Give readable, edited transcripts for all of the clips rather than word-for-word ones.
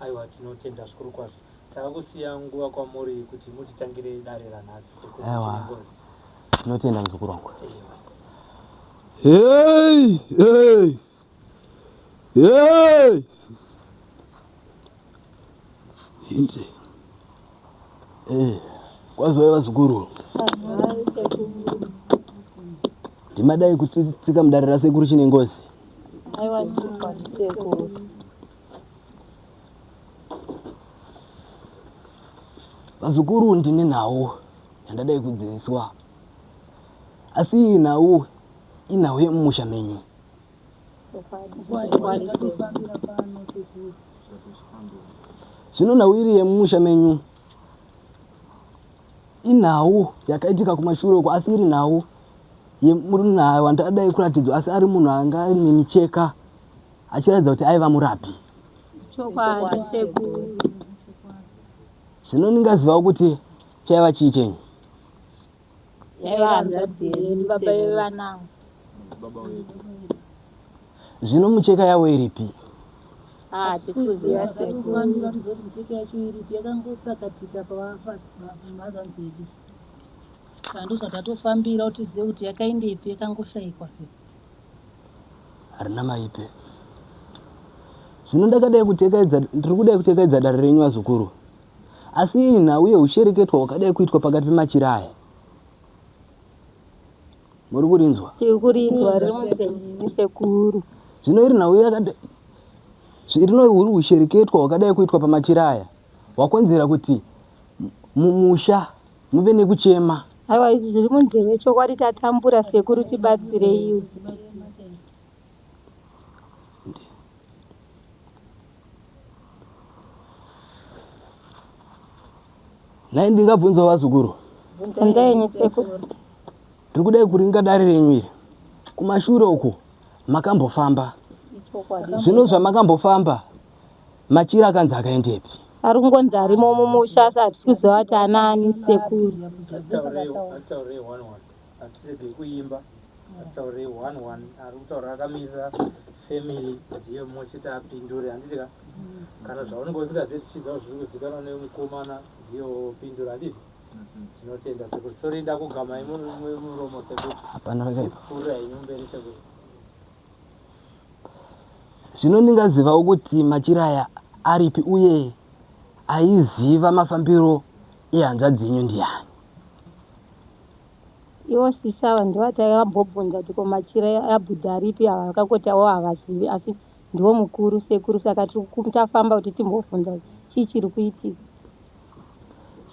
Aiwa tinotenda zvikuru kwazvo. Tavakusiya nguva kwamuri kuti mutitangire dare ranhasi sekuru Aiwa. Chinengozi. Tinotenda muzukuru wangu. Aiwa. Hey, hey, hey. Inde. Eh, kwaziwai vazukuru. Ndimadai kutitsika mudare rasekuru Chinengozi. Aiwa sekuru. Vazukuru ndine nhau yandadai kudzidziswa. Asi iyi nhau inhau yemumusha menyu. Zvino nhau iri yemumusha menyu inhau yakaitika kumashure uko asi iri nhau yemunhu wandadai kuratidzwa asi ari munhu anga aine micheka achiratidza kuti aiva murapi. Chokwadi sekuru. Zvino ndingazivawo kuti chaiva chii chenyu? Yaiva hanzvadzi yedu baba vevana. Zvino mucheka yavo iripi? Ah, hatisi kuziva sekuru. Kufambira tiziva kuti micheka yacho iripi yakangotsakatika pavahazvanzi yedu. Saka ndozvatatofambira kuti tizive kuti yakaendepi yakangoshaikwa sekuru. Harina maipe. Zvino ndakadai kutekaidza, ndiri kudai kutekaidza dare renyu vazukuru. Asi iyi nhau yeushereketwa hwakadai kuitwa pakati pemachira aya. Muri kurinzwa? Tiri kurinzwa riri munzeve sekuru. Zvino iri nhau yakadai rino huri hushereketwa hwakadai kuitwa pamachira aya hwakonzera kuti mumusha muve nekuchema. Aiwa izvi zviri munzeve chokwadi tatambura sekuru tibatsireiwo. Nhai ndingabvunzawo vazukuru? Bvunzai sekuru. Ndiri kudai kuringa dare renyu iri. Kumashure uku makambofamba. Zvino zvamakambofamba machira akanzi akaendepi? Ari kungonzi arimo mumusha asi hatisi kuziva kuti anaani sekuru. Atitaurei one one. Hatiregei kuimba. Atitaurei one one. Ari kutaura akamirira family ndiye mumwe chete apindure handiti ka? Kana zvaunenge usingazivi tichiziva zviri kuzikanwa nemukomana ndiye opindura handiti? Tinotenda sekuru. Sorry ndakugamai muromo sekuru. Hapana rakaipa. Pfuura henyu mberi sekuru. Zvino ndingazivawo kuti machira aya aripi uye aiziva mafambiro ehanzvadzi yenyu ndiani? Ivo sisi ava ndivo vatakambobvunza kuti ko machira abhudhi aripi ava vakangoti avo havazivi asi ndivo mukuru sekuru saka tiri tafamba kuti timbobvunza chii chiri kuitika.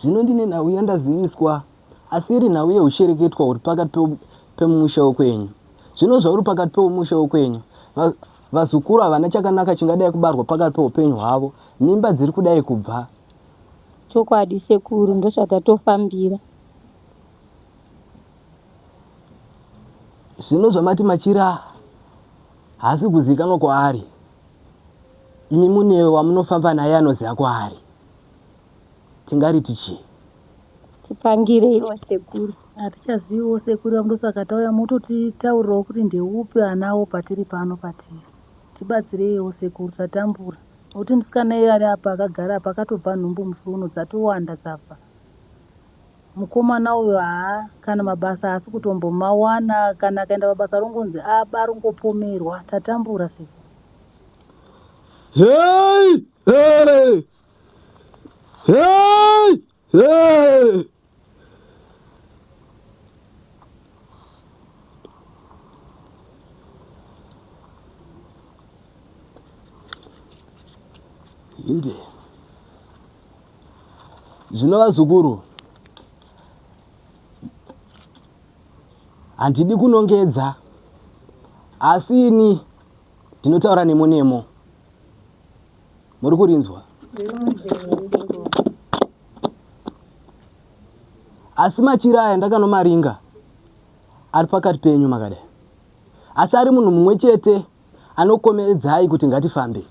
Zvino ndine nhau yandaziviswa asi iri nhau yeushereketwa huri pakati pemusha wekwenyu. Zvino zvauri pakati pemusha wekwenyu, vazukuru havana chakanaka chingadai kubarwa pakati peupenyu hwavo, mimba dziri kudai kubva. Chokwadi sekuru ndozvatatofambira. Zvino zvamati machira haasi kuzivikanwa kwaari, imi mune wamunofamba naye anoziva kwaari, tingariti chii? Tipangireiwo sekuru. Hatichaziviwo sekuru vangu ndosaka tauya mototitaurirawo kuti ndeupi anawo patiri pano patiri. Tibatsireiwo sekuru tatambura. Nokuti musikana iye ari apa akagara apa akatobva nhumbu musi uno dzatowanda dzabva. Mukomana uyo haa kana mabasa haasi kutombomawana kana akaenda pabasa rongonzi aba rongopomerwa tatambura sekuru. Hey! Hey! Hey! Hey! Inde. Zvino vazukuru, handidi kunongedza, asi ini ndinotaura nemo nemo. Muri kurinzwa? Asi machira aya ndakanomaringa ari pakati penyu makadai. Asi ari munhu mumwe chete anokomeredzai kuti ngatifambe.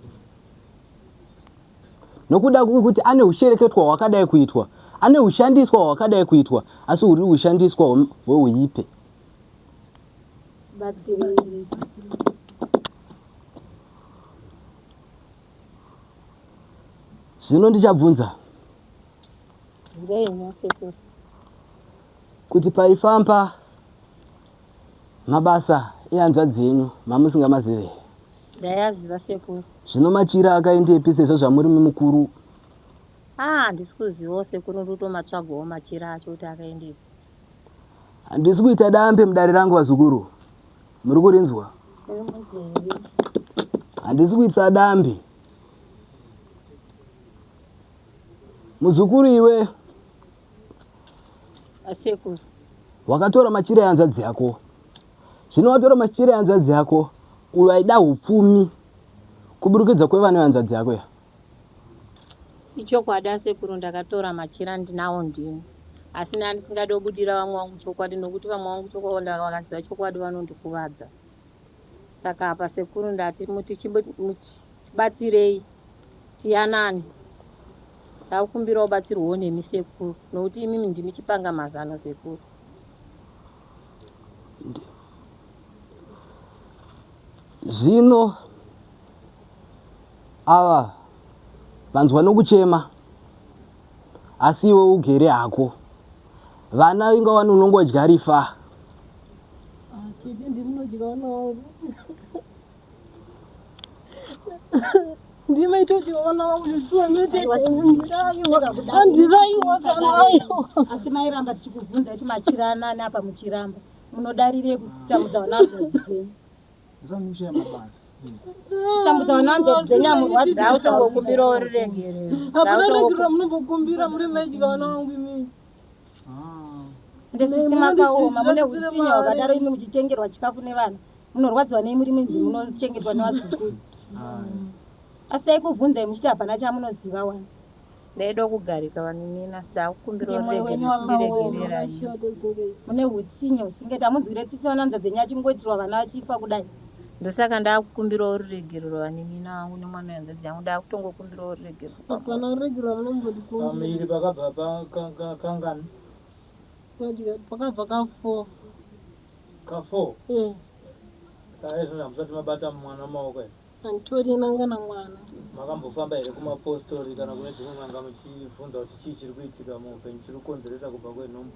Nokuda kwekuti ane hushereketwa hwakadai kuitwa, ane hushandiswa hwakadai kuitwa, asi huri hushandiswa hweuipe. Zvino ndichabvunza. Bvunzai henyu sekuru. Kuti paifamba mabasa ehanzvadzi yenyu mamusingamazive here? Ndaiaziva sekuru. Zvino machira akaendepi sezvo zvamuri mukuru? Ah, handisi kuzivawo sekuru ndiri kutomatsvagawo machira acho kuti akaendepi. Handisi kuita dambe mudare rangu vazukuru. Muri kurinzwa? Handisi kuitisa dambe. Muzukuru iwe. Asekuru. Wakatora machira ehanzvadzi yako. Zvino watora machira ehanzvadzi yako uyo aida hupfumi kuburikidza kwevana vehanzvadzi yako ya. Ichokwadi asekuru ndakatora machira ndinawo ndini asi ndandisingade kubudira vamwe vangu chokwadi nokuti vamwe vangu chokwadi vakaziva chokwadi vanondikuvadza. Saka apa sekuru ndati mutibatsirei tiyanane. Ndakumbirawo batsirwawo nemi sekuru nokuti imimi ndimi chipanga mazano sekuru. Zvino ava vanzwa nokuchema asi iwe ugere hako. Vana inga wani unongodya rifa. Tete ndimunodya vana vangu. Ndimaitodya vana vangu zveshuwa andiraiwa kana aiwa. Asi mairamba tichikubvunza kuti machira anani apa muchiramba. Munodarirei kutambudza vana hanzvadzi dzenyu? Kutambudza vana hanzvadzi dzenyu amurwadzi. Ndakutongokumbirawo ruregerero. Hapana regerero munombokumbira muri maidya vana vangu imimi. Ende sisi makaoma mune utsinye hwakadaro imi muchitengerwa chikafu nevana munorwadziwa nei muri minzi munochengetwa nevazukuru asi taikubvunzai muchiti hapana chamunoziva wani Ndaida kugarika vanin'ina asi ndakukumbirawo Mwoyo wenyu ruregerero wakaoma. tindiregererai. Mune utsinye husingaiti hamunzwire tsitsi vana hanzvadzi dzenyu achingoitirwa vana vachifa kudai. Ndosaka ndakukumbirawo ruregerero vanin'ina vangu nemwana wehanzvadzi yangu ndakutongokumbirawo ruregerero. Hapana ruregerero ramunombondikumbira. Pamuviri pakabva kangani? Pakabva ka4. Ka4? Eh. Saka izvozvo hamusati mabata mwana mumaoko here? Handitorina kana mwana. Makambofamba here kumapostori kana kune dzimwe n'anga muchibvunza kuti chii chiri kuitika muupenyu chiri kukonzeresa kubva kwenhumbu?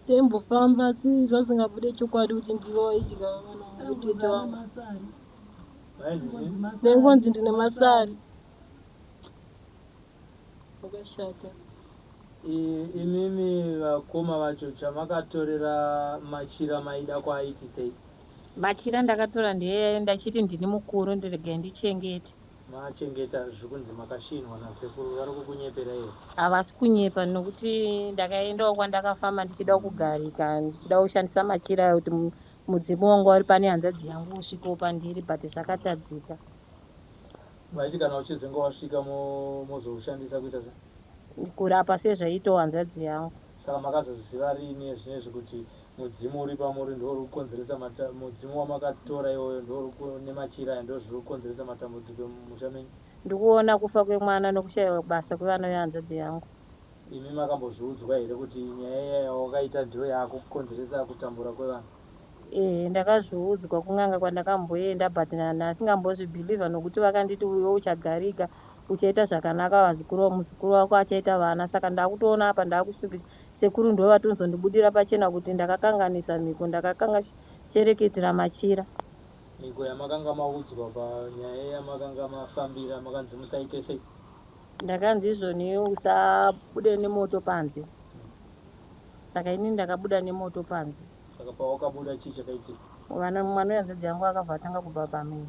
Taimbofamba asi zvasingabude chokwadi kuti ndivo vaidya vana vangu tete vangu. Vainzi chii? Ndaingonzi ndine masari. Wakashata. Imimi vakoma vacho chamakatorera machira maida kuaitisei? Machira ndakatora ndiye ndachiti ndini mukuru ndiregai ndichengete. Machengeta zvikunzi makashinhwa nasekuru vari kukunyepera here? Havasi kunyepa nokuti ndakaendawo kwandakafamba ndichida kugarika ndichida kushandisa machira ayo kuti mudzimu wanga uri pane hanzvadzi yangu usvikewo pandiri but zvakatadzika. Vaiti kana uchizenge wasvika mozoushandisa kuita sei? Kurapa sezvaiitawo hanzvadzi yangu. Saka makazoziva riini zvinezvi kuti mudzimu uri pamuri ndiwo uri kukonzeresa mata, mudzimu wamakatora iwoyo ndiwo uri ku- nemachira aya ndiwo zviri kukonzeresa matambudziko emumusha menyu? Ndikuona kufa kwemwana nokushaiwa basa kwevana vehanzvadzi yangu. Imi makambozviudzwa here kuti nyaya iya yawakaita ndiyo yakukonzeresa kutambura kwevana? Ehe ndakazviudzwa kun'anga kwandakamboenda but ndasingambozvibhilivha nokuti vakanditi iwe uchagarika uchaita zvakanaka vazukuru muzukuru wako achaita vana saka ndakutoona apa ndakushupika sekuru ndivo vatozondibudira pachena kuti ndakakanganisa mhiko ndakakanga machira. Mhiko yamakanga maudzwa panyaya yamakanga mafambira makanzi musaite sei? Ndakanzi izvoni usabude nemoto panze saka ini ndakabuda nemoto panze. Saka pawakabuda chii chakaitika? Vana mwana wehanzvadzi yangu akabva atanga kubva pamiri.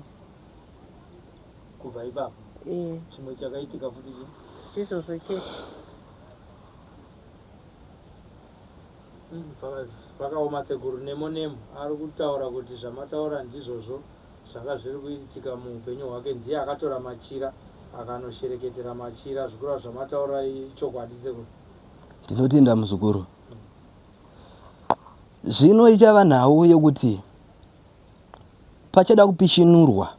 Kubva ipapo? Eh. Chimwe chakaitika futi chii? Ndizvozvo chete. Mm, pakaoma sekuru nemo nemo ari kutaura kuti zvamataura ndizvozvo zvanga zviri kuitika muupenyu hwake ndiye akatora machira akanoshereketera machira zvikureva zvamataura ichokwadi sekuru. Ndinotenda muzukuru. Zvino ichava nhau yokuti pachada kupishinurwa.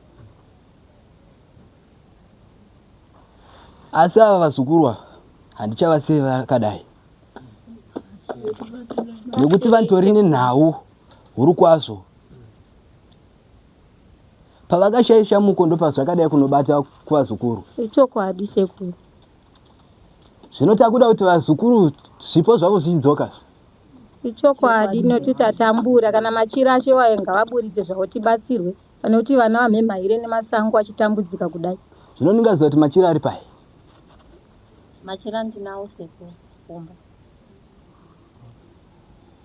Asi ava vazukuru ava handichavasiyi vakadai nekuti vanitori nenhau huru kwazvo. Pavakashaisha muko ndopazvakadai kunobata kuvazukuru. Ichokwadi sekuru. Zvino takuda kuti vazukuru zvipo zvavo zvichidzoka. Ichokwadi nekuti tatambura kana machira acho iwayo ngavaburitse zvavo tibatsirwe pane kuti vana vamhemhaire nemasango achitambudzika kudai. Zvino ndingaziva kuti machira ari pai? Machira ndinawo sekuru kumba.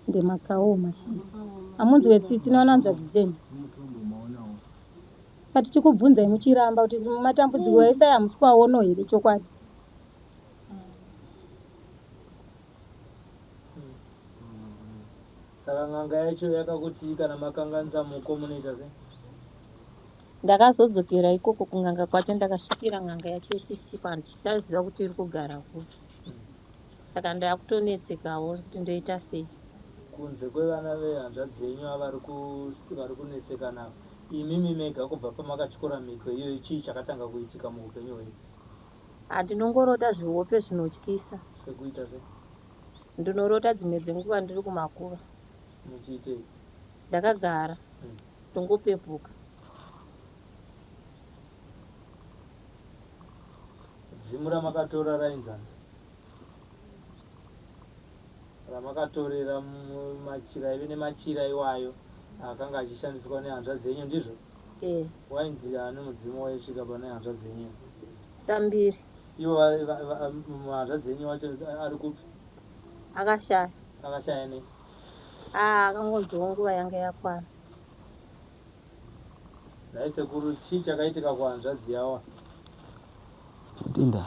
Ende makaoma sisi. Hamunzwe tsitsi nevana hanzvadzi dzenyu? Patichikubvunzai muchiramba kuti matambudziko ese aya hamusi kuaonawo here chokwadi? Saka n'anga yacho yakakutii kana makanganisa muko munoita sei? Ndakazodzokera ikoko kun'anga kwacho ndakasvikira n'anga yacho isisipo handichaziva kuti iri kugara kupi. Saka ndakutonetsekawo kuti ndoita sei. Kunze kwevana vehanzvadzi yenyu ava vari kunetseka navo, imimi mega kubva pamakatyora mhiko iyoyo chii chakatanga kuitika muupenyu hwenyu? Ah, ndinongorota zvihope zvinotyisa. Sekuita sei? Ndinorota dzimwe dzenguva ndiri kumakuva. Muchiitei? Ndakagara ndongopepuka. Dzimu ramakatora rainzani? Ramakatorera machira aive nemachira iwayo akanga achishandiswa nehanzvadzi yenyu ndizvo? Eh. Wainzi ani mudzimu waisvika pane hanzvadzi yenyu? Sambiri. Ivo hanzvadzi yenyu wacho ari kupi? Akashaya. Akashaya nei? Ah, akangonziwo nguva yanga yakwana. Nhai sekuru chii chakaitika kuhanzvadzi yawa? Tinotenda.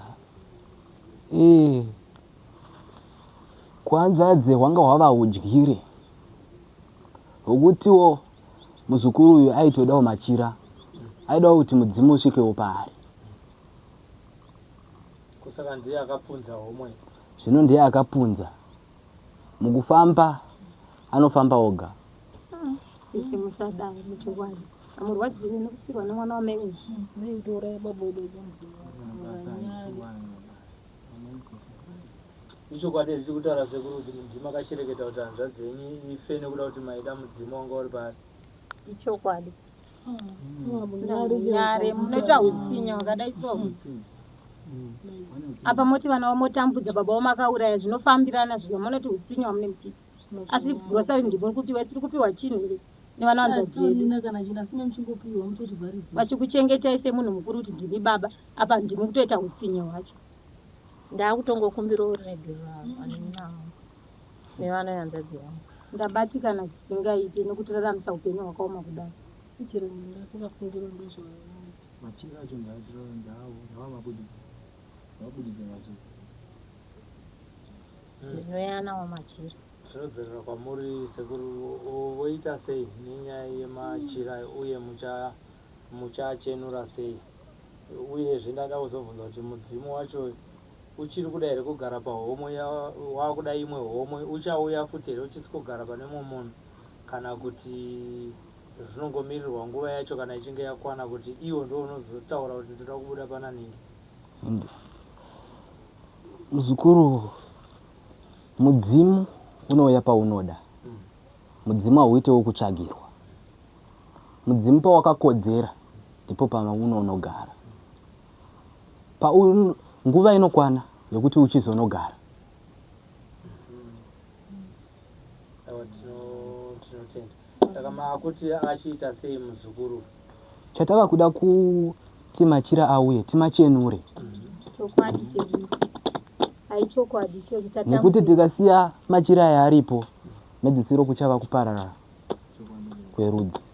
Eh. Kuhanzvadzi hwanga hwava hudyire. Hwekutiwo muzukuru uyu aitodawo machira. Aidawo kuti mudzimu usvikewo paari. Kusaka ndiye akapunza homwe. Zvino ndiye akapunza. Mukufamba anofamba oga. Sisi musadaro muchokwadi. Hamurwadziwi nekufirwa nemwana wamai wenyu? Vaitouraya baba wedu vachanzi vanyare. Ichokwadi here chikutaura sekuru kuti mudzimu akashereketa kuti hanzvadzi yenyu ife nekuda kuti maida mudzimu wanga uri paari? Ichokwadi. Nyare munoita hutsinye hwakadai so. Apa moti vana vamotambudza baba vamakauraya zvinofambirana zviya munoti hutsinye hwamune muchiita. Asi grocery ndimuri kupiwa isi tiri kupiwa chinhu here isu nevana hanzvadzi yedu. Kana chinhu asi muchingopiwa mutotivharidzira. Vachikuchengetai semunhu mukuru kuti ndimi baba apa ndimi kutoita hutsinye hwacho. Ndakutongokumbirawo ruregerero vanin'ina vangu nevana vehanzvadzi yangu. Ndabatikana zvisingaite nekutiraramisa upenyu hwakaoma kudai. Chero munhu asingafungiri ndozvaanoita. Machira acho ndavamabuditse ngavabuditse machira. Ndinoyanawo machira. Zvinodzorera kwamuri sekuru voita sei nenyaya yemachira uye muchachenura sei uyezve ndada kuzobvunza kuti mudzimu wacho uchiri kuda here kugara pahomwe wakuda imwe homwe uchauya futi here uchisi kugara pane mumwe munhu kana kuti zvinongomirirwa nguva yacho kana ichinge yakwana kuti iwo ndo unozotaura kuti ndoda kubuda pana nhingi. Muzukuru, mudzimu unouya paunoda. Mudzimu hauite wokutsvagirwa. Mudzimu pawakakodzera ndipo paunonogara. Paun, nguva inokwana yekuti uchizonogara. Aiwa tinotenda. Saka maakuti achiita sei muzukuru? Chatava kuda kuti machira auye timachenure. Chokwadi sekuru. Haichokwadi ichocho tatambura. Nekuti tikasiya machira aya aripo mhedzisiro kuchava kuparara kwerudzi.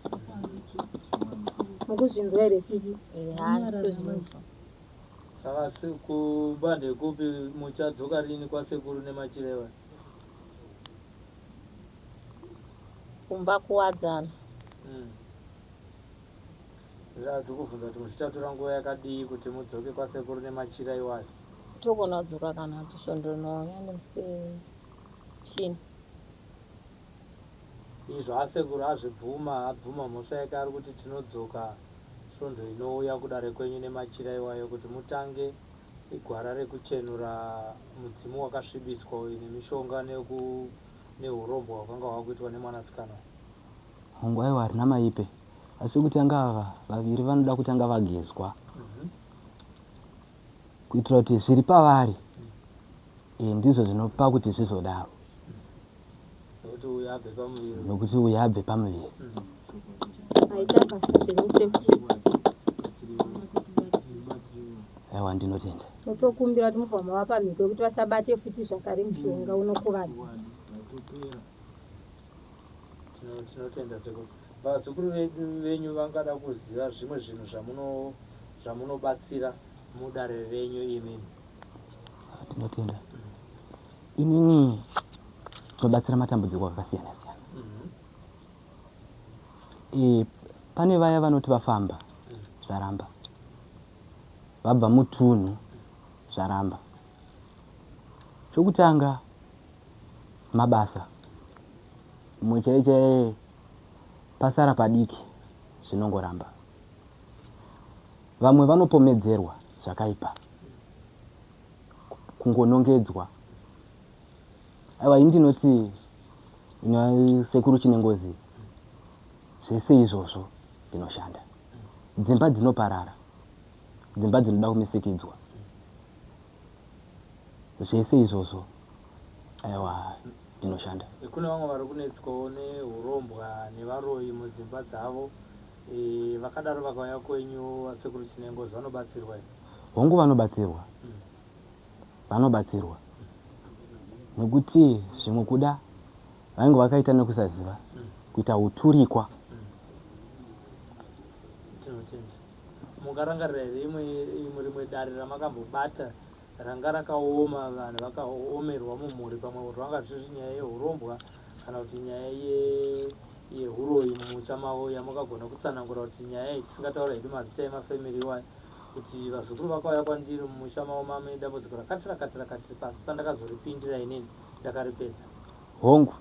Mukuzvinzwa here sisi? Eya, ndikuzvinzwa. Saka kumba ndekupi muchadzoka rini kwasekuru nemachira iwaya? Kumba kuwadzana. Ndikubvunza kuti muchichatora nguva yakadii kuti mudzoke kwasekuru nemachira iwayo? Togona kudzoka kana kuti svondo rinouya nemusi wechina. Izvo asekuru azvibvuma, abvuma mhosva yake ari kuti tinodzoka svondo inouya kudare kwenyu nemachira iwayo kuti mutange igwara rekuchenura mudzimu wakasvibiswa uyu nemishonga nehurombwa hwakanga hwakuitwa nemwanasikana uyu. Hongu aiwa harina maipe asi vekutanga ava vaviri vanoda kutanga vagezwa kuitira kuti zviri pavari. E, ndizvo zvinopa kuti zvizodaro. Nokuti uyu abve pamuviri. Nokuti uyu abve pamuviri. Maita basa zvenyu sekuru. Aiwa ndinotenda. Totokumbira kuti mubva mavapa mhiko yekuti vasabate futi zvakare mushonga unokuvadza. Tinotenda sekuru. Vazukuru vedu venyu vangada kuziva zvimwe zvinhu zvamuno zvamunobatsira mudare renyu imimi. Tinotenda. Inini tinobatsira matambudziko akasiyana siyana. E, pane vaya vanoti vafamba zvaramba, vabva mutunhu zvaramba. Chokutanga mabasa, mumwe chaiye chaiye pasara padiki zvinongoramba. Vamwe vanopomedzerwa zvakaipa, kungonongedzwa. Aiwa ini ndinoti ino sekuru Chinengozi zvese izvozvo ndinoshanda. Dzimba dzinoparara, dzimba dzinoda kumisikidzwa, zvese izvozvo aiwa ndinoshanda. Kune vamwe vari kunetswawo nehurombwa nevaroyi mudzimba dzavo e, vakadaro vakauya kwenyu vasekuru Chinengozi vanobatsirwa here? Hongu vanobatsirwa. Vanobatsirwa nekuti zvimwe kuda vanenge vakaita nekusaziva kuita uturikwa. Tinotenda. Mungarangarira here imwe imwe rimwe dare ramakambobata ranga rakaoma vanhu vakaomerwa mumhuri pamwe rwanga rwusiri nyaya yehurombwa kana kuti nyaya ye yehuroyi mumusha mavo yamakagona kutsanangura kuti nyaya iyi tisingataura hedu mazita emafamily iwayo kuti vazukuru vakauya kwandiri mumusha mavo mame dambudziko rakati rakati rakati pasi pandakazoripindira inini ndakaripedza. Hongu.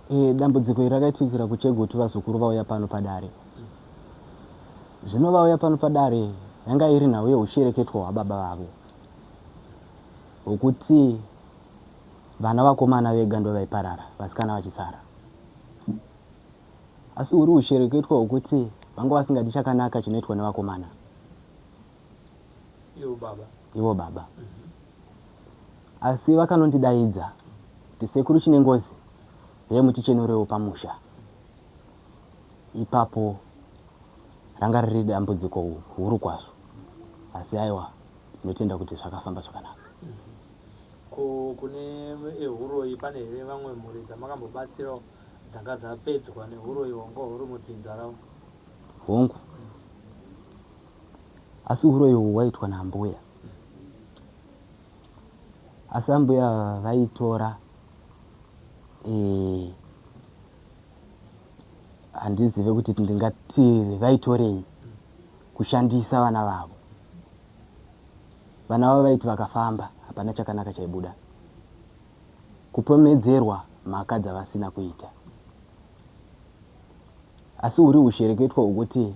E, dambudziko iri rakaitikira kuChegutu vazukuru vauya pano padare. Zvino vauya pano padare yanga iri nhau yeushereketwa hwababa vavo hwokuti vana vakomana vega ndovaiparara vasikana vachisara. Asi huri hushereketwa hwokuti vanga vasingadi chakanaka chinoitwa nevakomana. Ivo baba. Ivo baba. Asi vakanondidaidza kuti sekuru Chinengozi huye mutichenurewo pamusha. Ipapo ranga riri dambudziko huru kwazvo. Asi aiwa ndinotenda kuti zvakafamba zvakanaka. Ko kune ehuroyi pane here vamwe mhuri dzamakambobatsirawo dzanga dzapedzwa nehuroyi hwanga huri mudzinza ravo? Hongu. Asi huroyi uhu hwaitwa naambuya. Asi ambuya vaitora eh, handizive kuti ndingati vaitorei kushandisa vana vavo. Vana vavo vaiti vakafamba hapana chakanaka chaibuda. Kupomedzerwa mhaka dzavasina kuita. Asi huri hushereketwa hwokuti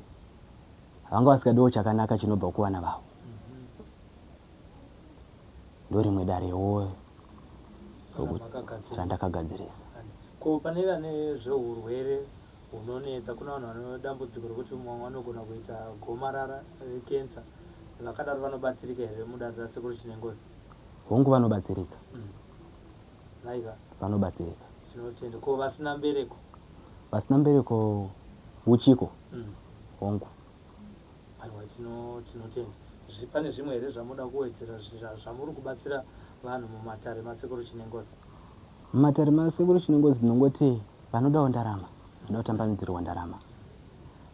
vanga vasikadiwo chakanaka chinobva kuvana vavo. Ndorimwe darewo randakagadzirisa. Ko pane vane zvehurwere hunonetsa kuna vanhu vane dambudziko rekuti mumwe vanogona kuita gomarara rekensa vakadaro vanobatsirika here mudare rasekuru Chinengozi? Hongu vanobatsirika. Nhaika. Vanobatsirika. Tinotenda. Ko vasina mbereko? Vasina mbereko uchiko. Hongu. Aiwa tinotenda. Pane zvimwe here zvamunoda kuwedzera zvamuri kubatsira vanhu mumatare masekuru Chinengozi? Mumatare masekuru Chinengozi tinongoti vanodawo ndarama, vanoda kutambanudzirwa ndarama,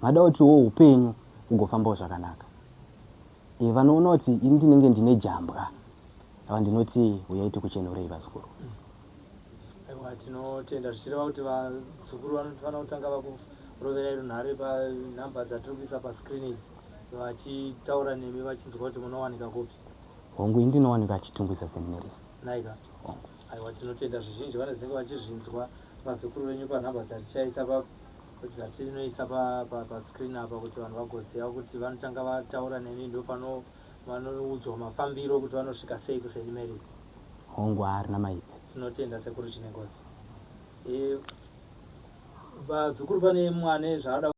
vanoda kutiwo upenyu hugofambawo zvakanaka. E, vanoona kuti ini ndinenge ndine jambwa ava ndinoti huyai tikuchenurei vazukuru. Aiwa tinotenda zvichireva kuti vazukuru vanofanira kutanga vakuroverai runhare panhamba dzatiri kuisa pascreen idzi vachitaura nemi vachinzwa kuti munowanika kupi. Hongu ini ndinowanika Chitungwiza St Mary's. Nhaika. Hongu. Aiwa tinotenda zvizhinji vanozenge vachizvinzwa vazukuru venyu panhamba dzatichaisa pa dzatinoisa pa pa pascreen apa kuti vanhu vagoziva kuti vanotanga vataura nemi ndopano vanoudzwa mafambiro kuti vanosvika sei kuSt Mary's. Hongu haarina maipi. Tinotenda sekuru Chinengozi. E, vazukuru pane mwane zvaada.